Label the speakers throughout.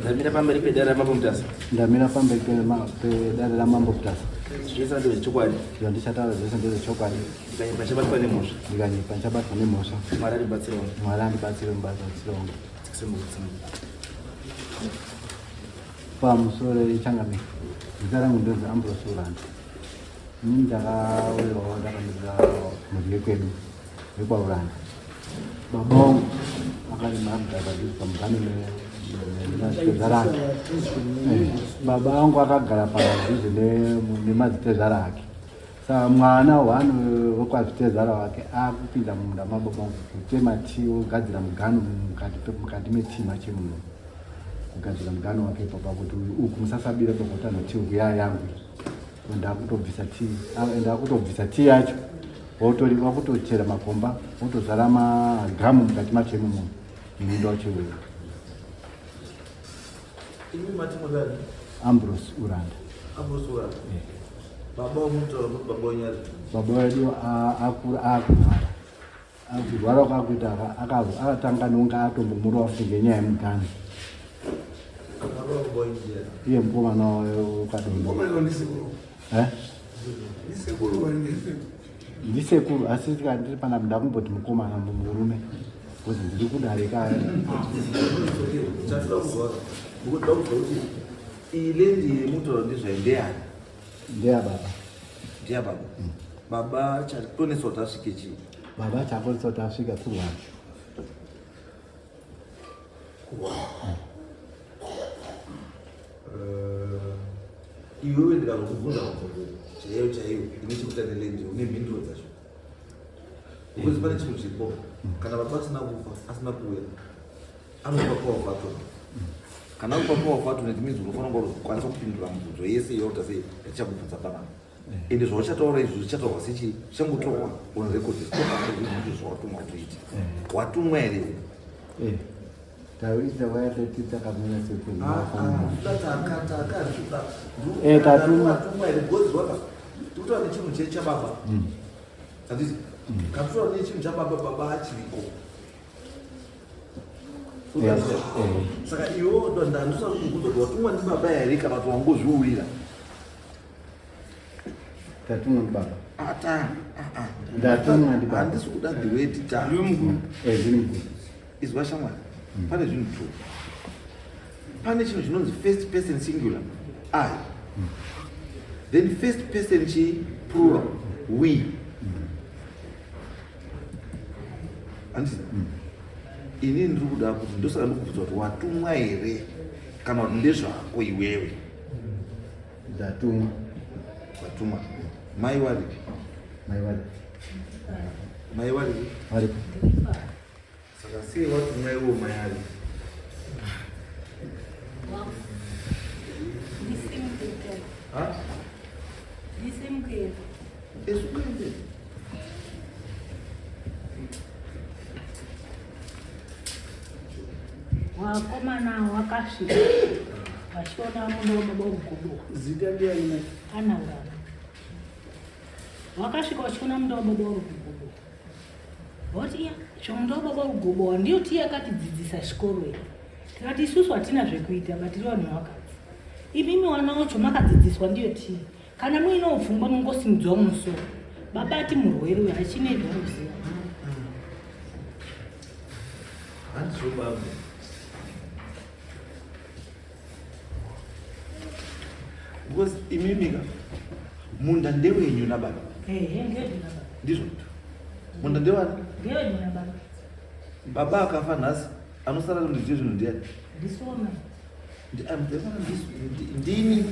Speaker 1: Ndamira pamberi pedare raMambo Mutasa.
Speaker 2: Ndamira pamberi pedare raMambo Mutasa.
Speaker 1: Zvese ndezvechokwadi.
Speaker 2: Zvandichataura zvese ndezvechokwadi.
Speaker 1: Ndikanyepa ndichabatwa nemhosva.
Speaker 2: Ndikanyepa ndichabatwa nemhosva.
Speaker 1: Mwari andibatsirewo.
Speaker 2: Mwari andibatsire mubatsiro wangu. Pamusoro yechangamire. Zita rangu ndonzi Ambrose Uranda. Ini ndakauyawo ndakamirira mhuri yekwedu yekwaUranda. Baba vangu vakarima padhuze pamugano nemadzitezvara ake. Baba vangu akagara padhuze nemadzitezvara ake. Saka mwana one wekwazvitezvara wake akupinda mumunda mababa vangu kutema tii ogadzira mugano mukati metii mache muno kugadzira mugano wake ipapo kuti uku musasabira pakuti tii uku yaa yangu ndakutobvisa tii ndakutobvisa tii yacho wotori wakutochera makomba wotozara madhamu mukati macho imomo nemunda wacho iwoyo.
Speaker 3: Imi mati mudani?
Speaker 2: Ambrose Uranda.
Speaker 3: Ambrose Uranda. Yeah. Baba wamunotaura kuti baba wenyu ari?
Speaker 2: Baba wedu akura akurwara. Akurwara kwakuita akatanga nonga atombomurova futi ngenyaya yemuganzi. Iye mukomana wekadondo. Eh? Ndisekuru asi ndiri panapa ndakumboti mukomana murume because ndiri kudarika.
Speaker 3: Iyi lendi yemutauro ndizvayo ndeyani?
Speaker 2: Ndeya baba.
Speaker 3: Ndeya baba. Baba chakonesa kuti asvike chii?
Speaker 2: Baba chakonesa kuti asvike kurwara.
Speaker 3: Iwewe ndikazokubvunza mubvunzo chaiyo chaiyo ine chekuita nelendi une mhinduro dzacho because pane chinhu chiripo kana baba asina kufa asina kuuya anopa power of attorney. Kana akupa power of attorney, it means unofanira kunge ukwanisa kupindura mubvunzo yese yakuita sei yatichakubvunza panapa. Ende zvauchataura izvo zvichataurwa sechii? Zvichangotorwa on record zvichitaurwa zvawatumwa kuita. Watumwa here?
Speaker 2: Taita waya tati takamira sekuru.
Speaker 3: Tatumwa here? Because waka tikutaura nechinhu chababa, handiti? Katutaura nechinhu chababa, baba achiriko. Saka iwo ndandisati kubvunza kuti watumwa ndibaba here kana kuti wangozviurira.
Speaker 2: Tatumwa ndibaba.
Speaker 3: Ata.
Speaker 2: Ndatumwa ndibaba.
Speaker 3: Handisi kuda the way ta.
Speaker 2: Ndiri mukuru.
Speaker 3: Izwa shamwari, pane zvinhu two. Pane chinhu chinonzi first person singular, I. Then first person chi plural, we. Handisi? Ini ndiri kuda kuti ndosaka ndikubvunza kuti watumwa here kana kuti ndezvako iwewe.
Speaker 2: Ndatumwa.
Speaker 3: Watumwa. Mai waripi?
Speaker 2: Mai waripi?
Speaker 3: Mai waripi?
Speaker 2: Varipo.
Speaker 3: Saka sei watumwa iwo mai ari? Ha? Esukuende.
Speaker 4: Wakomana wakasvika vachiona munda wababa wemugodowa.
Speaker 1: Zita ndiani mai?
Speaker 4: Anangana. Wakasvika vachiona munda wababa wemugodowa. Voti iya, zvomunda wababa wemugodowa ndiyo tiye yakatidzidzisa chikoro iyi. Tikati isusu hatina zvekuita but tiri vanhu vakadzi. Imimi wana wacho makadzidziswa ndiyo tii. Kana muinewo pfungwa mungosimudzwa mumusoro. Baba ati murwere uyu hachine zvaanoziva.
Speaker 3: Handizvo baba. Because imimi ka munda ndewenyu nababa.
Speaker 4: Ehe, ndewedu nababa.
Speaker 3: Ndizvo. Munda ndewani?
Speaker 4: Ndewedu nababa.
Speaker 3: Baba akafa nhasi anosara kundiziva zvinhu ndiani?
Speaker 4: Ndisona.
Speaker 3: Ndini.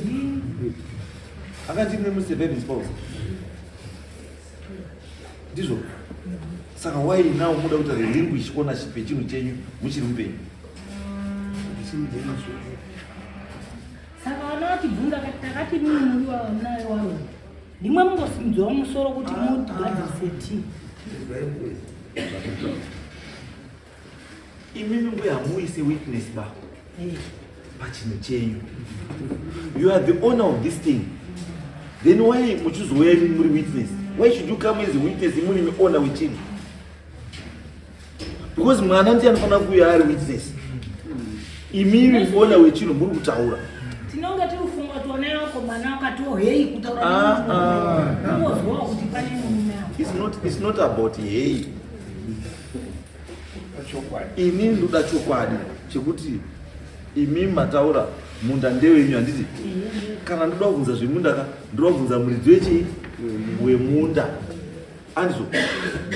Speaker 3: Akati mune surviving spouse. Ndizvo. Saka why now muda kuita relinquish ownership yechinhu chenyu muchiri mupenyu?
Speaker 4: Saka vana vatibvunza takati mimi muri naye waro. Ndimwe mungosimudzwa musoro kuti mugadzirise tii.
Speaker 3: Imimi mbuya hamuise witness ba pachinhu chenyu. You are the owner of this thing. Then why muchizouya imi muri witness? Why should you come as a witness muri imi owner wechinhu? Because mwana ndiye anofanira kuuya ari witness. Imimi muona wechinhu muri kutaura.
Speaker 4: Tinonge tiri kufunga kuti wana vakomana vakatiwo hei kutaura
Speaker 3: Ah, ah.
Speaker 4: ungozwawo kuti pane murume apo.
Speaker 3: It's not about hey. Inini ndoda chokwadi chekuti imimi mataura munda ndewenyu handiti? Kana ndoda kubvunza zvemunda ka ndoda kubvunza muridzi wechii wemunda. Andizvo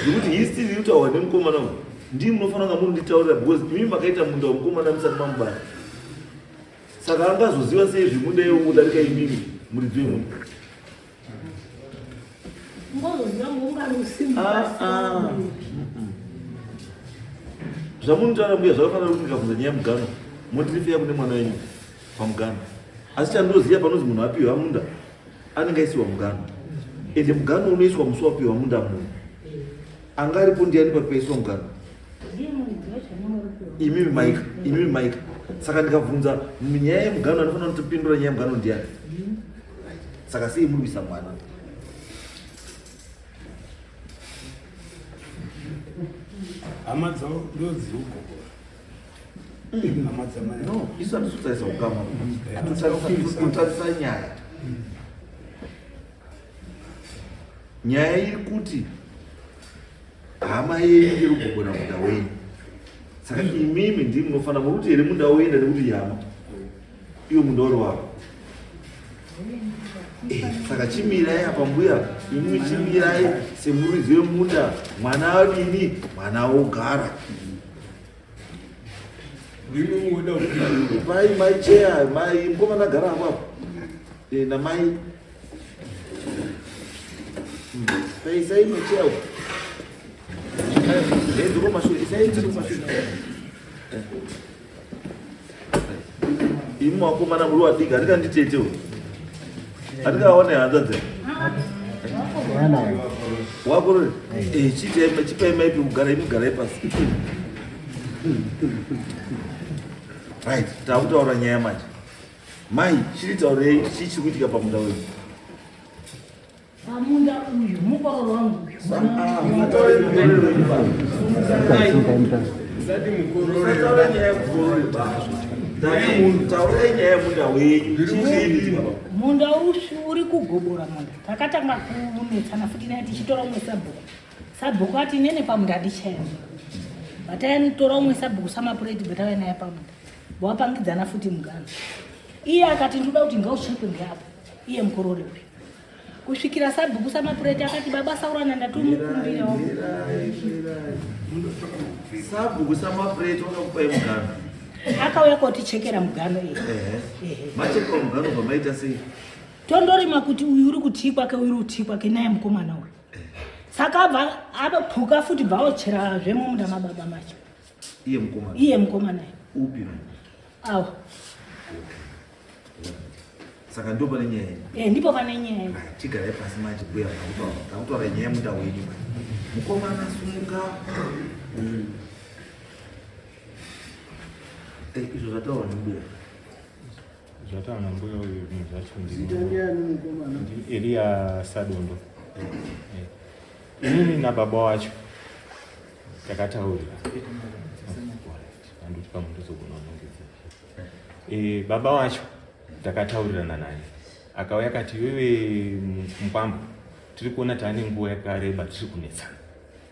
Speaker 3: zvekuti history iri kutaurwa nemukomana uyu ndii munofanira kunga murinditaurira because imimi makaita munda wemukomana musati mamubara. Saka angazoziva sei zvemunda iwo kudarika imimi muridzi wemunda?
Speaker 4: Ungozoziva ngoungari usimba.
Speaker 3: Ah, ah. Zvamunotaura mbuya zvakafanira kuti ndikabvunza nyaya yemugano motirifeya kune mwana wenyu pamugano. Asi chandoziva panonzi munhu apiwa munda anenge aisiwa mugano. Ende mugano unoiswa musi wapiwa munda munhu. Anga aripo ndiani papaiswa mugano?
Speaker 4: Ndiye muridzi wacho anenge aripo.
Speaker 3: Imimi Maika, imimi Maika. Saka ndikabvunza nyaya yemugano anofanira kutopindura nyaya yemugano ndiani? Saka sei muri kuisa mwana?
Speaker 5: Hama dzavo ndodziri kugobora. Hama dzamai.
Speaker 3: No, isu hatisi kutarisa ukama. Totarisa nyaya. Nyaya iri kuti hama yenyu iri kugobora munda wenyu. Saka imimi ndimi munofanira muri kuti here munda woenda nekuti ihama. Iwo munda uri wako. Saka chimirai apa mbuya, imimi chimirai semuridzi wemunda, mwana adini, mwana wogara.
Speaker 5: Ndimi munoda kupinda.
Speaker 3: Mai mai cheya, mai mukomana gara apo apo. Namai. Isai macheya uko. Ndiko mashure, isai ndiko mashure. Imi wakomana muri wadiki, handikanditete uyu. Handikaone hanzvadzi. Wakorore. Chitai chipai maipi kugara imi garai pasi. Right, takutaura nyaya manje. Mai, chiritaurei chii chiri kuitika pamunda wenyu?
Speaker 4: Pamunda uyu mukororo wangu uyu.
Speaker 3: Usataura nyaya yemukororo ba. Taurai nyaya yemunda wenyu. Chii chiri kuitika papa?
Speaker 4: Munda uri kugobora munda. Takatanga kunetsana futi naye tichitora umwe sabhuku. Sabhuku ati nene pamunda handichaendi. Vataitora umwe sabhuku samapureti batauya naye pamunda. Wapangidzana futi mugano. Iye akati ndoda kuti ngauchekwe ngeapo. Iye mukororo uyu. Kusvikira sabhuku samapureti akati baba Saurana ndatomukumbirawo.
Speaker 3: Sabhuku samapureti wakakupai mugano.
Speaker 4: Akauya kotichekera mugano iye.
Speaker 3: Machekera mugano bva maita sei?
Speaker 4: Tondorima kuti uyu uri kutii kwake uyu uri kutii kwake naye mukomana uyu. Saka abva aphuka futi bva ochera zvemumunda mababa macho.
Speaker 3: Iye mukomana.
Speaker 4: Iye mukomana.
Speaker 3: Upi?
Speaker 4: Awa.
Speaker 3: Saka ndipo pane nyaya.
Speaker 4: Ndipo pane nyaya.
Speaker 3: Chigarai pasi manje mbuya takutaura nyaya yemunda wenyu. Mukomana sumuka. Izvo zvataurwa nembuya.
Speaker 6: Zvataurwa nambuya uyu zvinhu zvacho
Speaker 1: Zita ndiani mukomana?
Speaker 6: ndi Elia Sadondo. Inini nababa wacho takataurira. Anditi pamwe ndozogona kunongedza. Baba wacho takataurirana naye. Akauya akati iwewe mukwambo tiri kuona taane nguva yakareba tiri kunetsana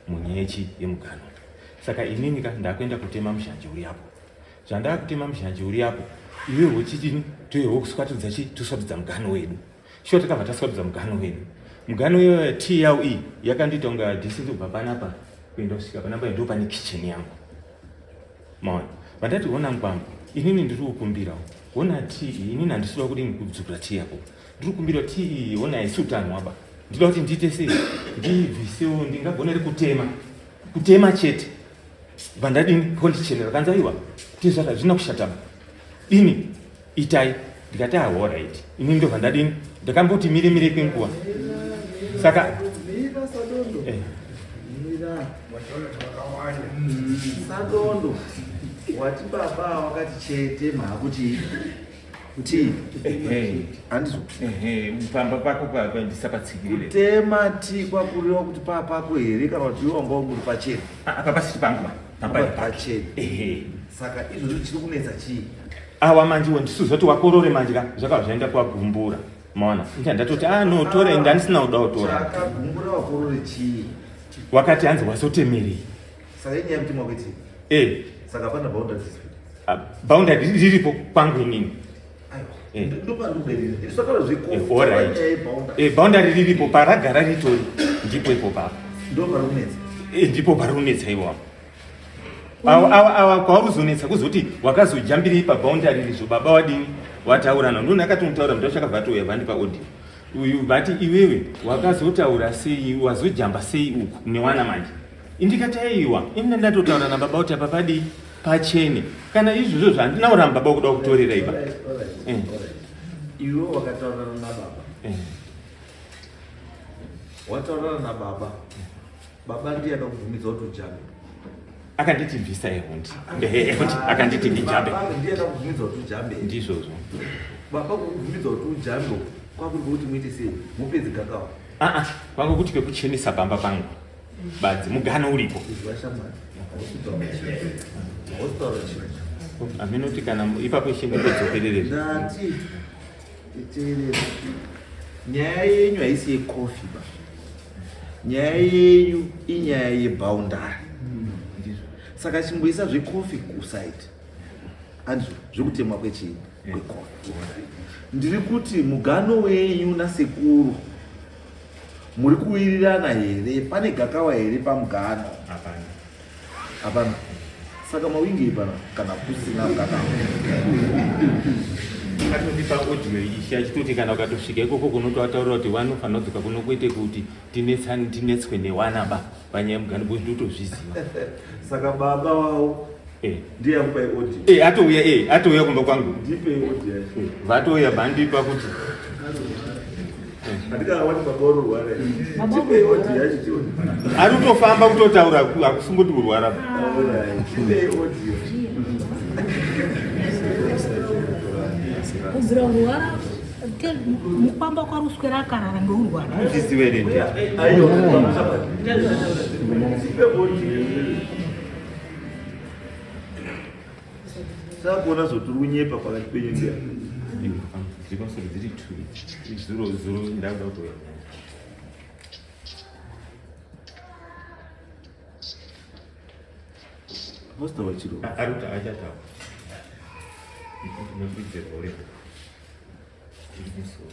Speaker 6: munyaya yemugano. Saka inini ka ndakuenda kutema muzhanje uri apo. Zvandakutema muzhanje uri apo iwewe wochidini toyewo kuswatidza chi toswatidza mugano wedu. Shuwa takabva taswatidza mugano wedu. Mugano iyoyo tea yau iyi yakandiita kunga distance kubva panapa kuenda kusvika panapa ndo pane kitchen yangu. Maona. Vandati hona mukwambo inini ndiri kukumbirawo. Hona tea iyi inini handisida kudini kudzukura tea yako. Ndiri kukumbira tea iyi hona haisi utanhwa ba. Ndinoda kuti ndiite sei? Ndibvisewo ndingagona ri kutema. Kutema chete. Vandadini kondichenera kanzi aiwa tezvaka zvina kushata ba. Dini itai ndikati ah all right. Inini ndobva ndadini ndakamboti mire mire kwenguva. Saka
Speaker 1: Mira Sadondo. Mira.
Speaker 3: Sadondo. Wati baba wakati chete maakuti kuti handizvo.
Speaker 6: Pamba pako ndisapatsikirire.
Speaker 3: Kutema ti kwakureva kuti papako here kana kuti iwe wanga uri pachena?
Speaker 6: Apa pasiri pangu ba. Pamba
Speaker 3: pachena.
Speaker 6: Ehe.
Speaker 3: Saka izvozvo chiri kunetsa chii?
Speaker 6: Awa manje wandisuza kuti wakorore manje ka zvakabva zvaenda kwagumbura. Maona? Inga ndatoti ah no tore inda ndisina kuda kutora.
Speaker 3: Chakagumbura wakorore chii?
Speaker 6: Wakati hanzi wasotemerei.
Speaker 3: Saka inyaya yekuti mwakuti.
Speaker 6: Eh.
Speaker 3: Saka hapana boundary dispute.
Speaker 6: Ah, boundary riripo kwangu inini.
Speaker 3: Aiwa. Ndopandikuberera. Isakara zveko.
Speaker 6: All right. Eh, boundary riripo paragara ritori ndipo ipo papo.
Speaker 3: Ndopari kunetsa.
Speaker 6: Eh, ndipo pari kunetsa iwapo. Awa awa awa kwauri kuzonetsa kuzoti wakazojambirei paboundary rizvo baba wadini wataurana ndoni akatomutaura mntu achakabva atouya vandipa audio uyu vati iwewe wakazotaura sei wazojamba sei uku newana manje indikati aiwa ini ndatotaura nababa kuti apa padii pachene kana izvozvo zvandina kuramba baba kuda kutorera ipa
Speaker 3: Iwe wakataurana nababa. Wataurana nababa. Baba ndiye akakubvumidza kuti ujambe.
Speaker 6: Akanditi bvisa ehundi. Ehundi akanditi ndijambe.
Speaker 3: Baba ndiye akakubvumidza kuti ujambe.
Speaker 6: Ndizvozvo.
Speaker 3: Baba kukubvumidza kuti ujambe kwakuri kuti muite sei? Mupedze gakawa.
Speaker 6: Ah ah, kwangu kuti kwekuchenesa pamba pangu. Badzi mugano uripo.
Speaker 3: Izwa shamwari. Hausitaura chinhu.
Speaker 6: Aminoti kana ipapo ishe ndipodzokerere.
Speaker 3: Ndati titeerere. Nyaya yenyu haisi yekofi ba. Nyaya yenyu inyaya yeboundary. Ndizvo. Saka chimboisa zvekofi kuside. Andizvo zvekutemwa kwechii? Kwekofi. Ndiri kuti mugano wenyu nasekuru muri kuwirirana here? Pane gakawa here pamugano?
Speaker 6: Hapana.
Speaker 3: Hapana. Saka mawingi pana kana kusina gakawa.
Speaker 6: Atondipa audio ishe achitoti kana ukatosvika ikoko kunotoataura kuti vanofanira kudzoka kuno kwete kuti tinetsane tinetswe newana ba panyaya yemugano because ndotozviziva.
Speaker 3: Saka baba wavo ndiye akupai audio.
Speaker 6: Eh, atouya eh, atouya kumba kwangu.
Speaker 3: Ndipe audio yacho.
Speaker 6: Vatouya bandipa kuti
Speaker 3: Handikawati baba ororwara. Ndipe audio yacho tione.
Speaker 6: Ari kutofamba kutotaura hakusingoti kurwara.
Speaker 3: Alright. Ndipe audio.
Speaker 4: Kubvira urwara mukwamba kwaruswera akarara ngeurwara.
Speaker 6: Zvizive here ndiye?
Speaker 3: Aiwa. Ndipe audio. Saka kuona zvotiri kunyepa pakati penyu ndiya.
Speaker 6: Dziri pamusoro dziri two. Zuro zuro ndakuda kutouya.
Speaker 3: Apostle wachiro.
Speaker 6: Ari kuti achataura. Ndinokudzerwa uripo. Iri musoro.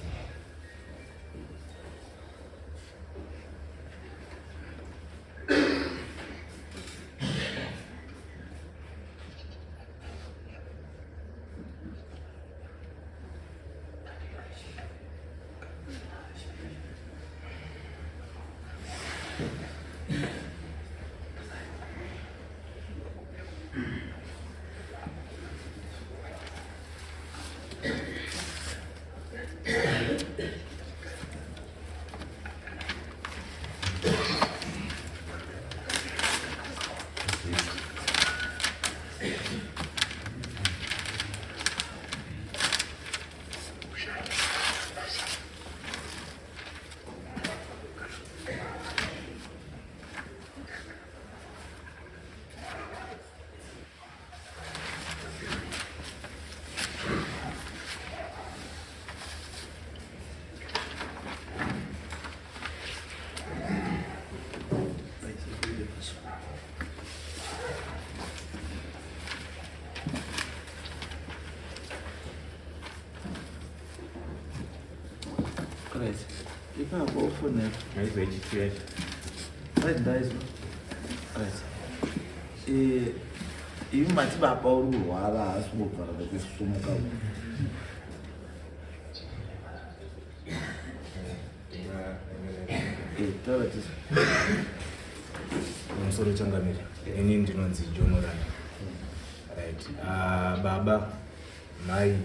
Speaker 3: Right. Ipapo ofone.
Speaker 6: Maizwa ichitu yacho.
Speaker 3: Right, ndaizwa. Right. Eh, imi mati baba uri kurwara haasi kungobvara nekusumuka. Eh, taura tisu.
Speaker 7: Pamusoro changamire, ini ndinonzi John Oranda. Right. Ah, baba, mai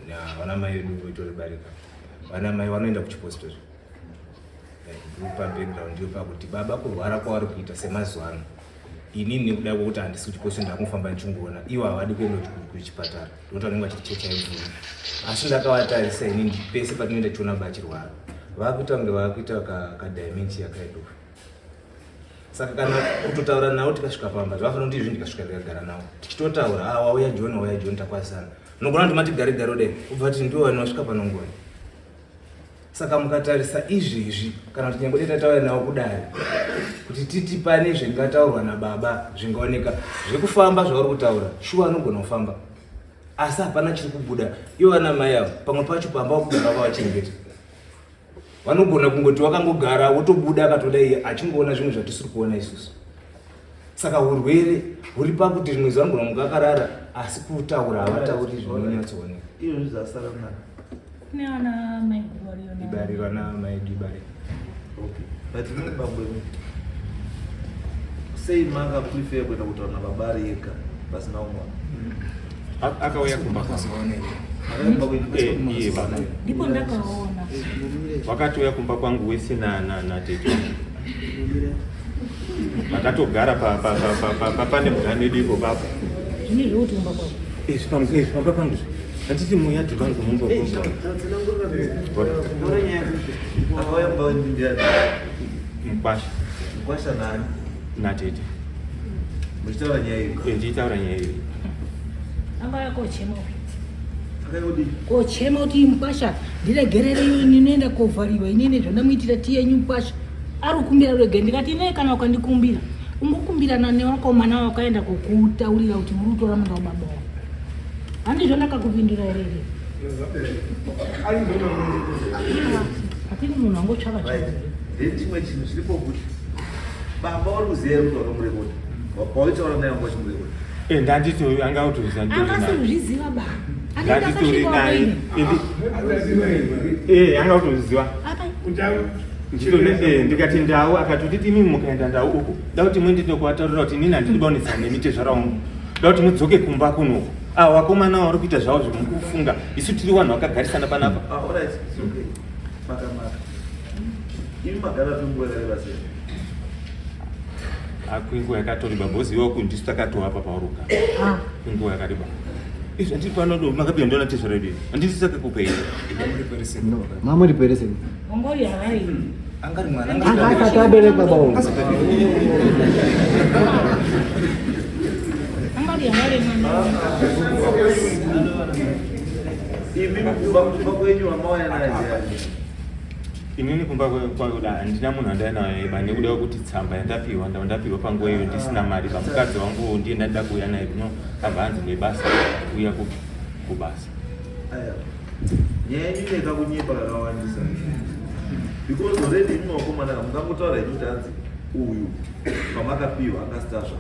Speaker 7: na vana mai vedu voitori barika. Vana mai vanoenda kuchipostori. Right. Ndopa background ndiyo pakuti baba kurwara kwavari kuita semazuva ano. Inini nekuda kwekuti handisi kuchipostori ndakufamba ndichingoona ivo havadi kuenda kuchipatara ndokuti vanenge vachiti chechi haibvumi. Asi ndakavatarisa inini pese patinoenda tichiona baba achirwara. Vakuita kunge vakuita ka dementia kind of. Saka kana kutotaura nawo tikasvika pamba zvakafanira kuti izvi ndikasvika ndikagara nawo tichitotaura, ah, wauya John, wauya John, takwazisana. Unogona kuti mati gare gare kudai ubva ti ndiwo vanhu vasvika panongoni. Saka mukatarisa izvezvi kana kuti nyange dai tatauya nawo kudai kuti titi pane zvingataurwa nababa zvingaoneka zvekufamba zvauri kutaura, shuwa anogona kufamba asi hapana chiri kubuda. Ivo vana mai avo pamwe pacho pamba wakugara wakavachengeta, vanogona kungoti wakangogara wotobuda akatodai achingoona zvimwe zvatisiri kuona isusu. Saka urwere huri pakuti rimwe zuva anogona muka akarara asi kutaura havatauri zvinonyatsooneka.
Speaker 3: Izvozvi zvasara nani?
Speaker 4: Kune vana maiguru variyo na-
Speaker 7: Ibari vana maidu ibari.
Speaker 3: Okay. But imwe bambo imwe. Sei maka prefer kuenda kutaura nababa ari ega pasina umwe?
Speaker 6: Akauya kumba kwangu.
Speaker 3: Akaenda kumba kwenyu.
Speaker 6: Eh, iye baba.
Speaker 4: Ndipo ndakaona.
Speaker 6: Wakatouya kumba kwangu wese na tete. Vakatogara pane mugano wedu ipo papo.
Speaker 4: Zvine zvekuti kumba kwako.
Speaker 6: Izvi pamba pangu. Handiti muyadhi vangu mumba kumba.
Speaker 3: Akauya kumba kwenyu ndiani?
Speaker 6: Mukwasha.
Speaker 3: Mukwasha nani?
Speaker 6: Natete.
Speaker 3: Muchitaura nyaya iyo.
Speaker 6: Eh, ndichitaura nyaya iyo.
Speaker 4: Anga kochema.
Speaker 3: Akauya kudii?
Speaker 4: Kochema kuti mukwasha ndiregerere, ndinoenda kovhariwa inini zvandamuitira ti yenyu mukwasha ari kukumbira rege. Ndikati ine kana ukandikumbira ungokumbirana nevakomana wakaenda kokutaurira kuti uri kutora munda wababa wako. Handizvo ndakakupindura here? Hatini munhu angotsvaka
Speaker 3: Right.
Speaker 4: tsvaka.
Speaker 3: Then chimwe chinhu chiripo kuti baba vari kuziva here kuti wakamurekoda? Pawaitaura naye wanga uchimurekoda.
Speaker 6: Eh, ndandito anga autoziva nditori
Speaker 4: Angasi
Speaker 6: naye.
Speaker 4: kuzviziva ba.
Speaker 6: Ndanditori naye. Eh, anga autoziva.
Speaker 4: Apa.
Speaker 6: Ndikati ndau akatoti imi mukaenda ndau uku da kuti muende tokuataurira kuti inini handidi baonetsana nemi tezvara wangu, da kuti mudzoke kumba kunoku. Ah, wakomana vari kuita zvavo zvemukufunga, isu tiri vanhu vakagarisana panapa.
Speaker 3: Ah, alright, it's okay. Makanaka. Imi magara penguva yakareba sei?
Speaker 6: Kwinguva yakatoreba bhozi iwe ku ndisu takatoapa pauruka.
Speaker 4: Ah.
Speaker 6: Kwinguva yakareba izvi handiti panodo makapinda ndona tezvara edu handiti sakakupa iri.
Speaker 2: Mamuri perese.
Speaker 4: Ongori harai.
Speaker 7: Angari mwana.
Speaker 2: Anga asati aberekwa baba.
Speaker 4: Angari harare mwana.
Speaker 3: Imi kumba kwenyu wamauya naye ndiani?
Speaker 6: Inini kumba kwakuda handina munhu andainaye ba nekuda kwekuti tsamba yandapiwa ndapiwa panguva iyo ndisina mari pamukadzi wangu ndiye ndandida kuuya naye kuno abva hanzi nebasa kuuya kubasa.
Speaker 3: Aya. Nyaya yenyu ine kakunyepa kakawandisa. Because already imi vakomana mukangotaura henyu kuti hanzi uyu pamakapiwa akasitazva.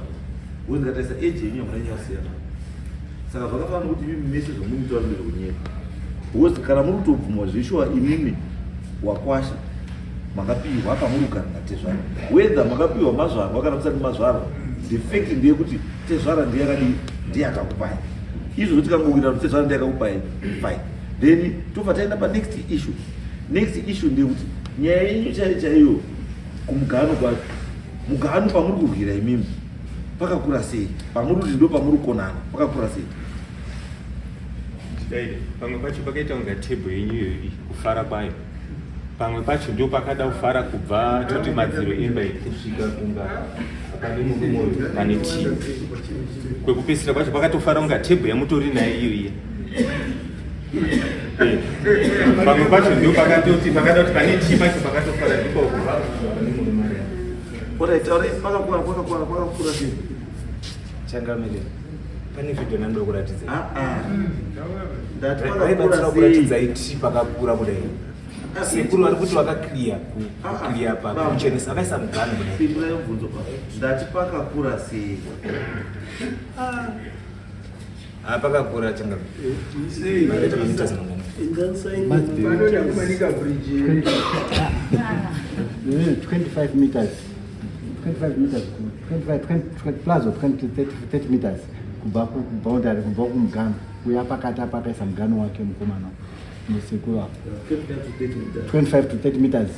Speaker 3: Because ndikatarisa age yenyu hamuna nyaya kusiyana. Saka zvakafanana kuti imimi mese zvamunotaura ndezvekunyepa. Because kana muri kutobvuma zveshuwa imimi wakwasha makapiwa pamuri kugara natezvara, whether makapiwa mazvarwa kana musati mazvarwa, the fact ndeyekuti tezvara ndiye akadii, ndiye akakupai. Izvozvo tikangowira kuti tezvara ndiye akakupai, fine. Then tobva taenda panext issue. Next issue ndeyekuti nyaya yenyu chaiyo chaiyo kumugano kwacho, mugano pamuri kurwira imimi pakakura sei? Pamuri kuti ndo pamuri kukonana pakakura sei?
Speaker 6: Dai, pamwe pacho pakaita kunga tebho yenyu iyoyo iyi kufara kwayo, pamwe pacho ndo pakada kufara kubva toti madziro emba iyi kusvika kunga pane murume uyu pane tii. Kwekupedzisira kwacho pakatofara kunga tebho yamutori nayo iyo iya. Eh, pamwe pacho ndo pakatoti pakada kuti pane tii pacho pakatofara ndipo kubva pane murume ari apa.
Speaker 3: Alright, taurai pakakura kwakakura kwakakura sei?
Speaker 7: Changamire, pane vhidhio ndandoda kuratidza.
Speaker 3: Ah, ah. Ndati
Speaker 7: Vaibatsira
Speaker 3: pakakura
Speaker 7: kuratidza
Speaker 3: sei?
Speaker 7: iti pakakura kudai. Sekuru vari kuti vakakliya, kukliya pakuchenesa, vakaisa mugano kudai.
Speaker 3: Pindurai mubvunzo pa ndati pakakura sei?
Speaker 7: Ah, pakakura changamire, makaita mameters mangani?
Speaker 1: Panoda kumanika bridge.
Speaker 2: 25 meters, 25 meters, 25, 20 plus or 20, 30, 30 meters kubva kuboundary, kubva kumugano kuya pakati apa akaisa mugano wake mukomana musekuru apa.
Speaker 3: 25 to 30 meters.
Speaker 2: 25 to 30 meters.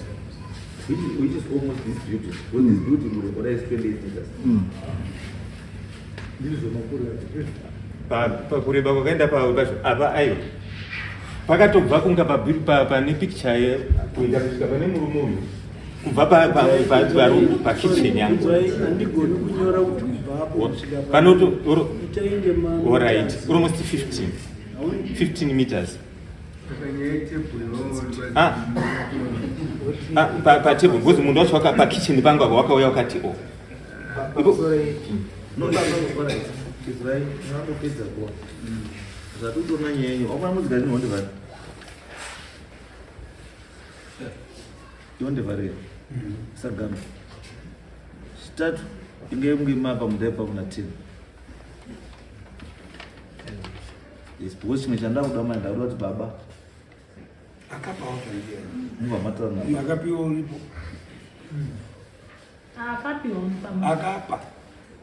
Speaker 3: Which is almost this building. Because this building will is 28 meters.
Speaker 6: Pakureba kwakaenda pacho apa aiwa pakatobva kunga pane picture kuenda kusvika pane murume uyu. Kubva pakitchen yangu.
Speaker 1: Handigoni kunyora kuti kubva apo kusvika
Speaker 6: Panoto
Speaker 1: itainge ma
Speaker 6: alright, almost 15. 15 meters. Ah. Ah, patable because munhu wacho pakitchen pangu apa wakauya wakati o.
Speaker 3: No, alright. Izwai, unangopedza kuwa. Zvatotoona nyaya yenyu. Wakwana mudzikari nehondevhari. Ihondevhari sagamba. Chitatu inge munge mapa mundai pakuna 10. Yes, because chimwe chandakuda manje ndakuda kuti baba
Speaker 5: Akapawo zvandiya.
Speaker 3: mubva mataura navo.
Speaker 5: Akapiwa uripo.
Speaker 4: Akapiwa mupamwe.
Speaker 5: Akapa.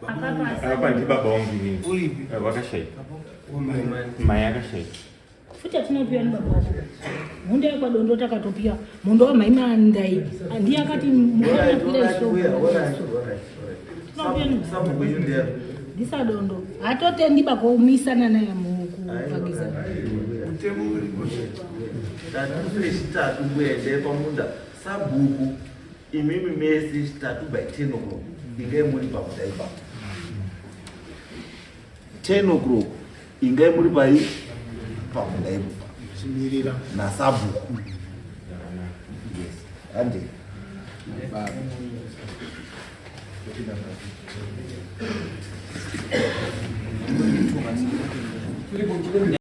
Speaker 4: Akapa.
Speaker 6: Apa ndibaba wangu inini.
Speaker 5: Uripi?
Speaker 6: Wakashaika.
Speaker 5: Wamai.
Speaker 6: Mai akashaika.
Speaker 4: Futi atinopiwa ni baba wako. Munda yekwadondo takatopiwa. Munda wamaimandai. Ndiye akati mukanapira iso. Tinopiwa ni
Speaker 3: Sabhuku yenyu ndiani?
Speaker 4: ndisadondo. Hatotendi bakumisana naye mukupakiza.
Speaker 5: Mutemo uripo.
Speaker 3: Tatu chitatu muende pamunda sabhuku imimi mese chitatu by 10 o'clock ingai muri pamunda ipapo. 10 o'clock ingai muri pai pamunda ipapo
Speaker 7: Chimirira.
Speaker 3: nasabhuku. Yes, hande.